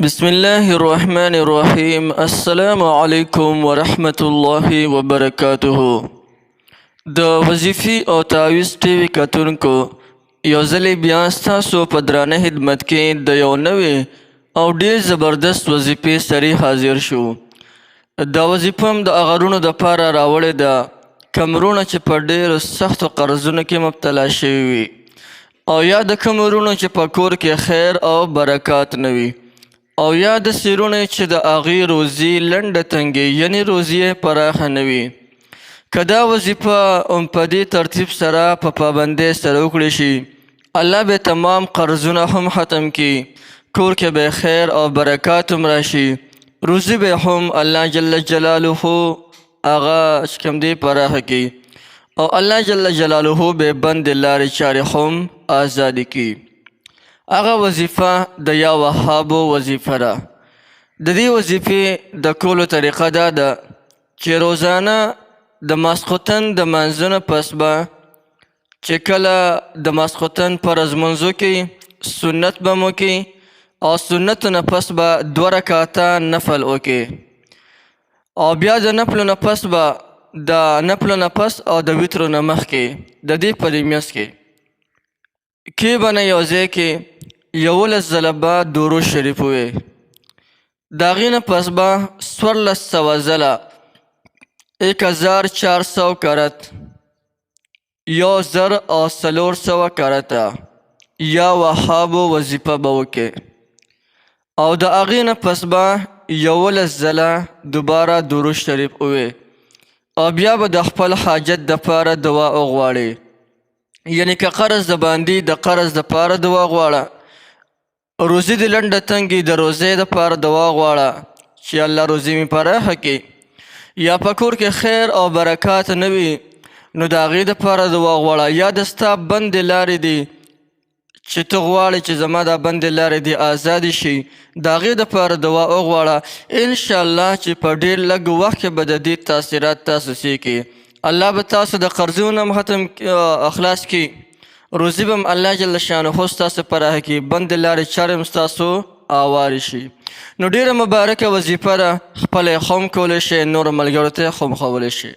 بسم الله الرحمن الرحیم. السلام علیکم ورحمت الله وبرکاته. د وظیفې او تعویذ ټي وي کتونکو، یو ځل بیا ستاسو په درانه خدمت کې د یو نوې او ډیر زبردست وظیفې سره حاضر شو. دا وظیفه هم د هغه وروڼو دپاره راوړې ده، کوم وروڼه چې په ډېرو سختو قرضونو کې مبتلا شوي وي، او یا د کوم وروڼو چې په کور کې خیر او برکات نه وي، او یا داسې وروڼه چې د هغې روزي لنډه تنګې، یعنې روزي یې پراخه نه وي. که دا وظیفه هم په دې ترتیب سره په پابندۍ سره وکړی شي، الله به تمام قرضونه هم ختم کړي، کور کې به خیر او برکات هم راشي، روزي به هم الله جل جلاله هغه چې کوم دی پراخه کړي، او الله جل جلاله به بندې لارې چارې هم ازادې کړي. هغه وظیفه د یا وهابو وظیفه ده. د دې وظیفې د کولو طریقه دا ده چې روزانه د ماسخوتن د مانځه پس به چې کله د ماسخوتن فرض لمونځ وکړي، سنت به مو وکړي، او سنت نه پس به 2 رکعته نفل وکړي، او بیا د نفلو نه پس به د نفلو نه پس او د وترو نه مخکې د دې په دې میاشت کې کې به نه یو ځای کې 11 ځله به درود شریف ووایي. د هغې نه پس به 1400 ځله، 1400 کرت، 1400 کرته یا وهابو وظیفه به وکړي، او د هغې نه پس به 11 ځله دوباره درود شریف ووایي، او بیا به د خپل حاجت دپاره دعا وغواړي. یعنې که قرض د باندې، د قرض دپاره دعا غواړه، روزي د لنډه تنګي، د روزۍ دپاره دعا غواړه چې الله روزي مې پراخه کړي، یا په کور کې خیر او برکات نه وي نو د هغې دپاره دعا غواړه، یا د ستا بندې لارې دي چې ته غواړې چې زما دا بندې لارې دې ازادې شي، د هغې دپاره دعا وغواړه. انشاءالله چې په ډېر لږ وخت کې به د دې تاثیرات تاسو سي. الله به تاسو د قرضونو هم ختم خلاص کړي، روزي به هم الله جل شانه ستاسو پراخه کړي، بندې لارې چارې هم ستاسو آوارې شي. نو ډېره مبارکه وظیفه ده، خپله یې هم کولی شئ، نورو ملګرو ته یې هم ښوولی شئ.